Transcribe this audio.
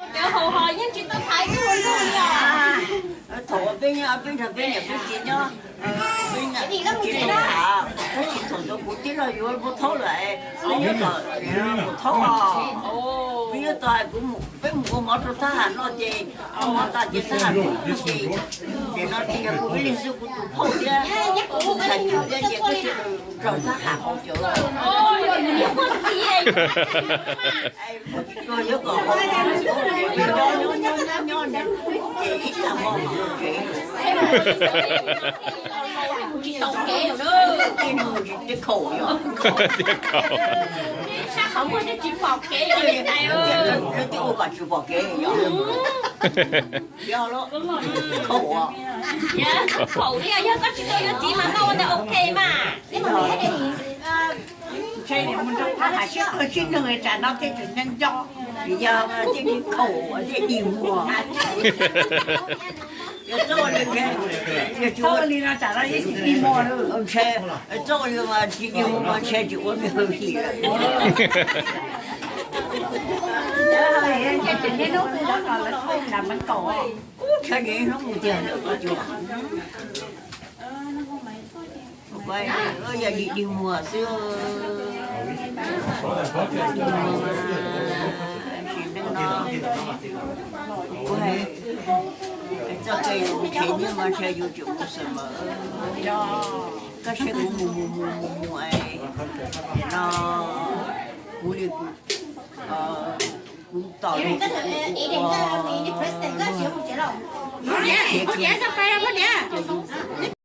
Cov hauv hos yeej tsis tau thaiv ib tug hluas nraug li os. Thaum peb nyob peb nrog peb niam peb txiv nyob, peb niam peb txiv tau tham, tab sis thaum ntawd kuv tij laug yuav Mus Thaub lawm, peb nyob tom Mus Thaub os. Peb nyob tod, kuv, peb mus ua mov rau thab ham noj ces ua mov tas ces thab ham kuj ces, ces no ces yog kuv ib leeg xwb kuv tus phauj thiab, kuv tus ntxhais thiab ces peb sawv daws raug thab ham ua cov, ua tsis tau yuav kom haus, nyob nyob nyob nyob ces ib tag hmo mus tsev. Tsis tau kev lawm. Tib nug tsis teb khaum yog Tib khaum. Sab qhov muag twb tsis pom kev lawm. Lawv twb ua kom tsis pom kev yog, yog lawm, khaum. Khaum li yog koj tsis tau yuav txiv mas koj ua ntawd ok mas. Ntshe mus nrog thab ham sib qw sib nug tsam no thiaj tseem nco nco, vim yog thiaj li khaum thiaj dig muag. Yog txhob ua li, yog txhob ua li no tsam no yeej tsis dig muag lawm. Ntshe txhob ua li mas tsis dig muag mas ntshe tsis ua li hwj him lawm. Ntshe tsis niaj hnub mus nrog lawv thauj nram Mev Kaum. Ub, ntshe tsis niaj hnub mus tiag lawm. Yog dig dig muag xwb. Sim neej no kuv hais txoj kev yus nrhiav nyiaj mas ntshe yus tseem mus xwm mas, koj saib kuv mus mus mus mus mus es, nim no kuv li kuv, kuv tos li kuv ua, ces yus